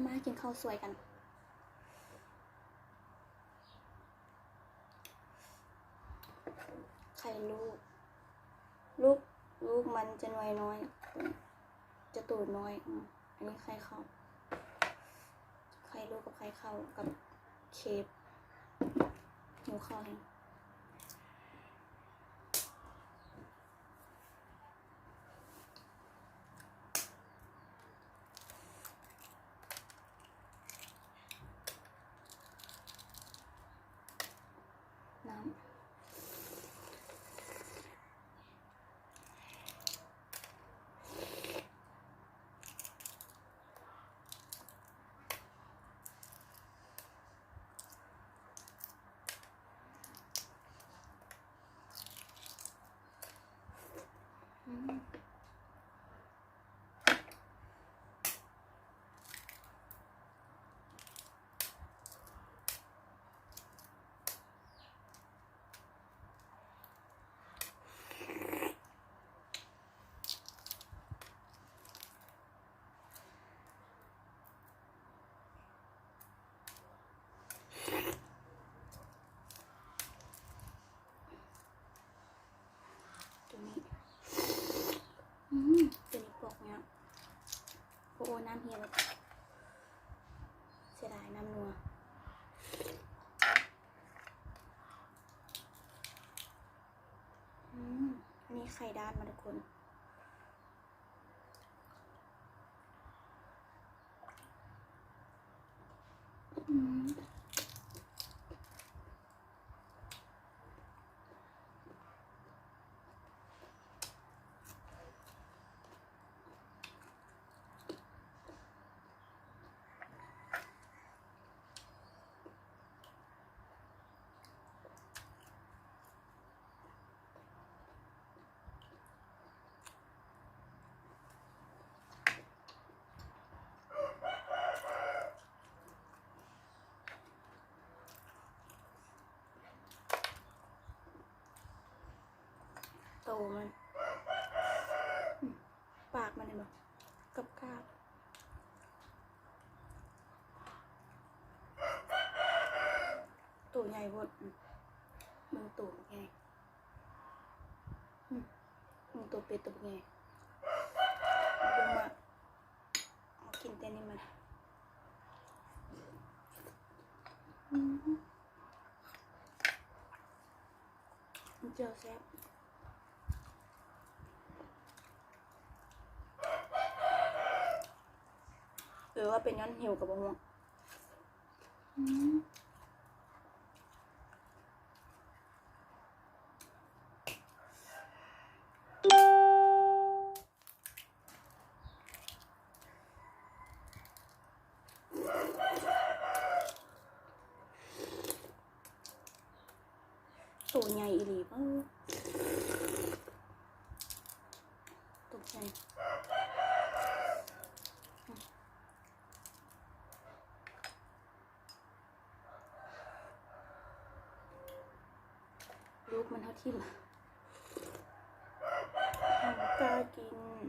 ມາກິນເຂົ້າສວຍກັນ. ໄຂ່ລູກ ລູກ ລູກມັນຈະໜ່ວຍນ້ອຍ ຈະໂຕນ້ອຍ. ອືມ ອັນນີ້ໄຂ່ເຂົ້າ ໄຂ່ລູກກັບໄຂ່ເຂົ້າກັບເຄບ. ຫິວເຂົ້າແຮງ. ນ້ຳ. ອືມ. ໂຕນີ້ ອືມ ໂຕນີ້ປອກຍາກ. ໂອ້ ໂອ້ ນ້ຳເຮຍເບິດ ເສຍດາຍນ້ຳນົວ. ອືມ ອັນນີ້ໄຂ່ດ້ານມາທຸກຄົນ. ອືມ. ໂຕມັນ ອືມ ປາກມັນເຫັນບໍ່ ກັບກາບ ໂຕໃຫຍ່ໂພດ. ອືມ ເບິ່ງໂຕບັກໃຫຍ່ ອືມ ເບິ່ງໂຕເປັດໂຕບັກໃຫຍ່. ເບິ່ງມາ ເອົາກິນແຕ່ນີ້ມັນ ອືມ ແຈ່ວແຊບ ຫຼືວ່າເປັນຍ້ອນຫິວກໍບໍ່ຮູ້. ອືມ. ໂຕໃຫຍ່ອີ່ຫຼີ ເອີ ໂຕໃຫຍ່. ລູກມັນເຮົາຖິ້ມ ເຮົາບໍ່ກ້າກິນ.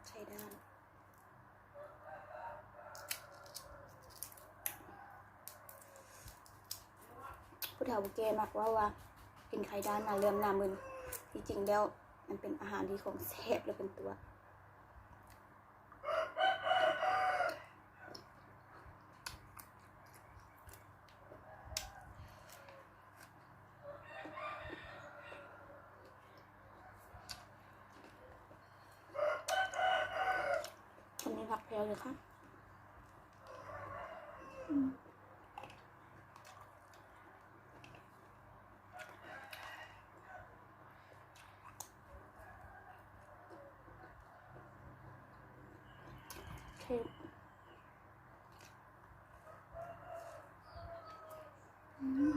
ໄຂ່ດ້ານ ຜູ້ເຖົ້າຜູ້ແກ່ມັກເວົ້າວ່າ ກິນໄຂ່ດ້ານໜ້າເຫຼື້ອມໜ້າມຶນ. ທີ່ຈິງແລ້ວມັນເປັນອາຫານທີ່ຂອງແຊບ ແລະ ເປັນຕົວ. ອັນນີ້ຜັກແພວເລີຍຄ່ະ ອືມ. ອືມ.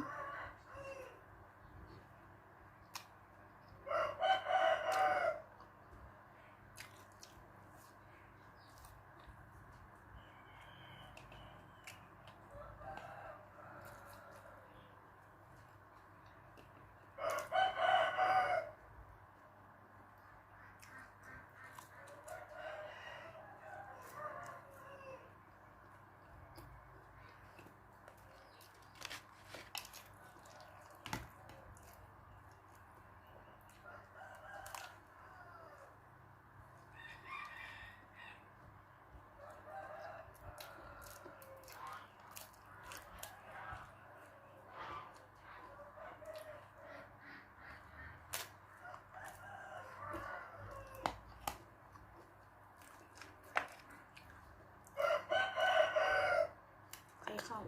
ເຂົ້າ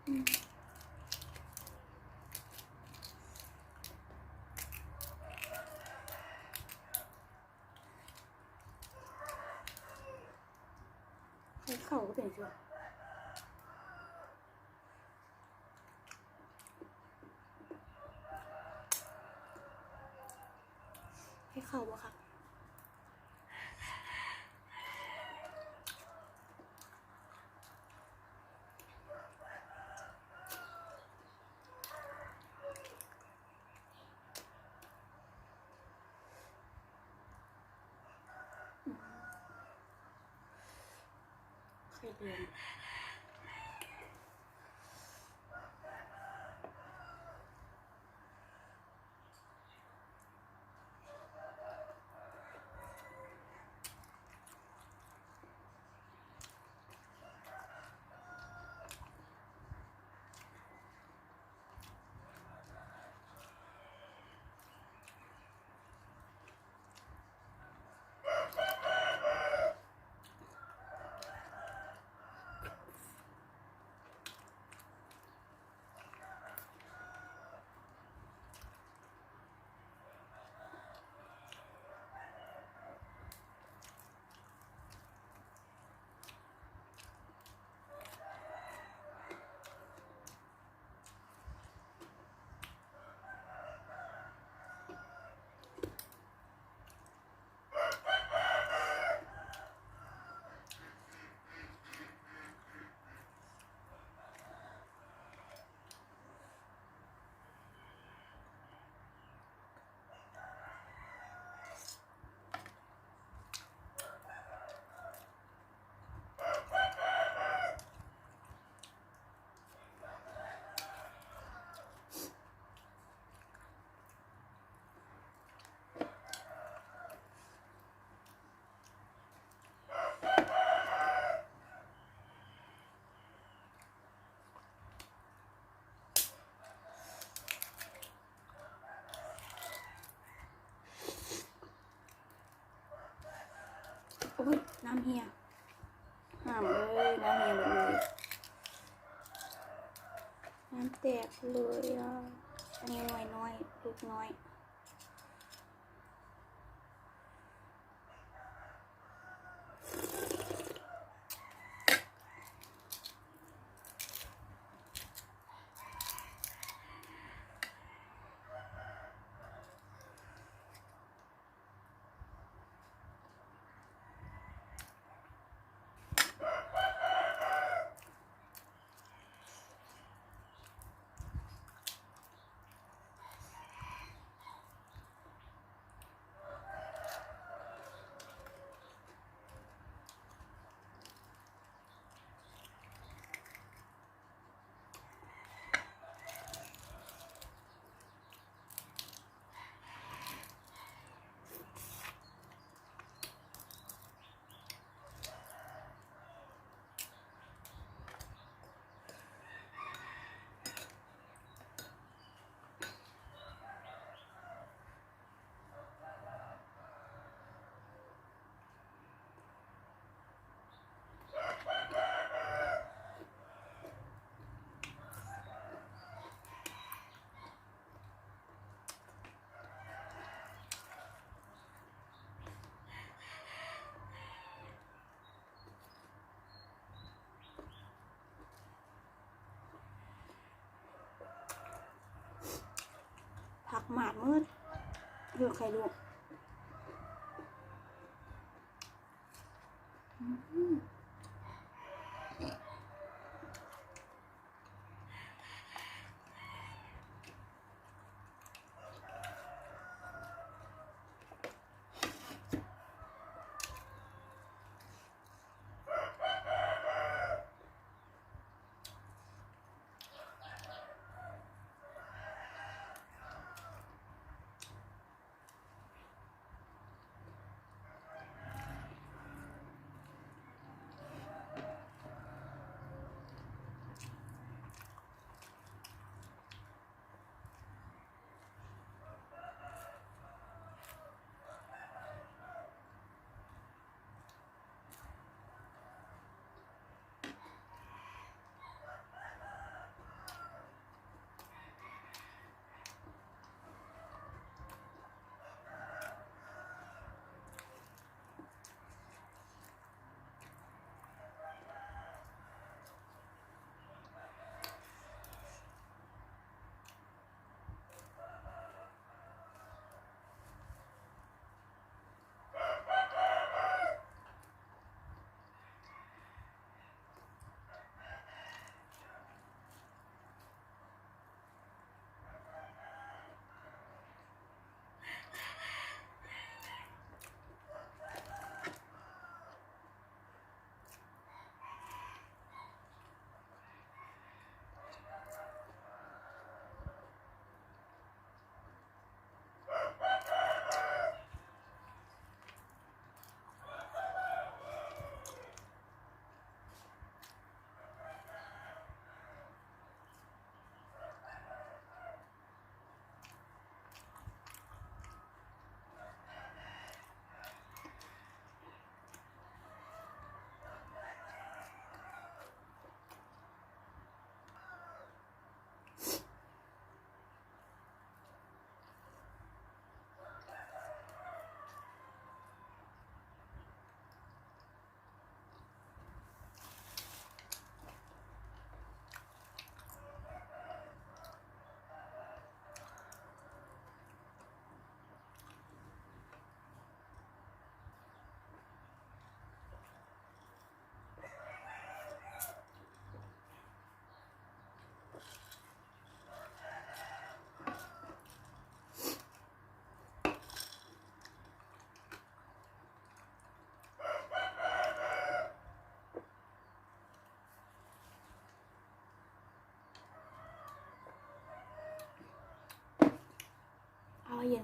ອືມ ໄຂ່ເຂົ້າກໍເປັນຈັ່ງ ໃຫ້ເຂົ້າບໍ່ຄັກ. ອືມ ໄຂ່ເດືອນ. ໂອ້ຍ ນ້ຳເຮ່ຍ ຫ້າມເອີຍ ນ້ຳເຮ່ຍໝົດເລີຍ ນ້ຳແຕກເລີຍອະ ອັນນີ້ໜ່ວຍນ້ອຍ ລູກນ້ອຍ. ຜັກໝາດໝົດ ເຫຼືອໄຂ່ລວກ. ອືມ.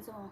ສອງ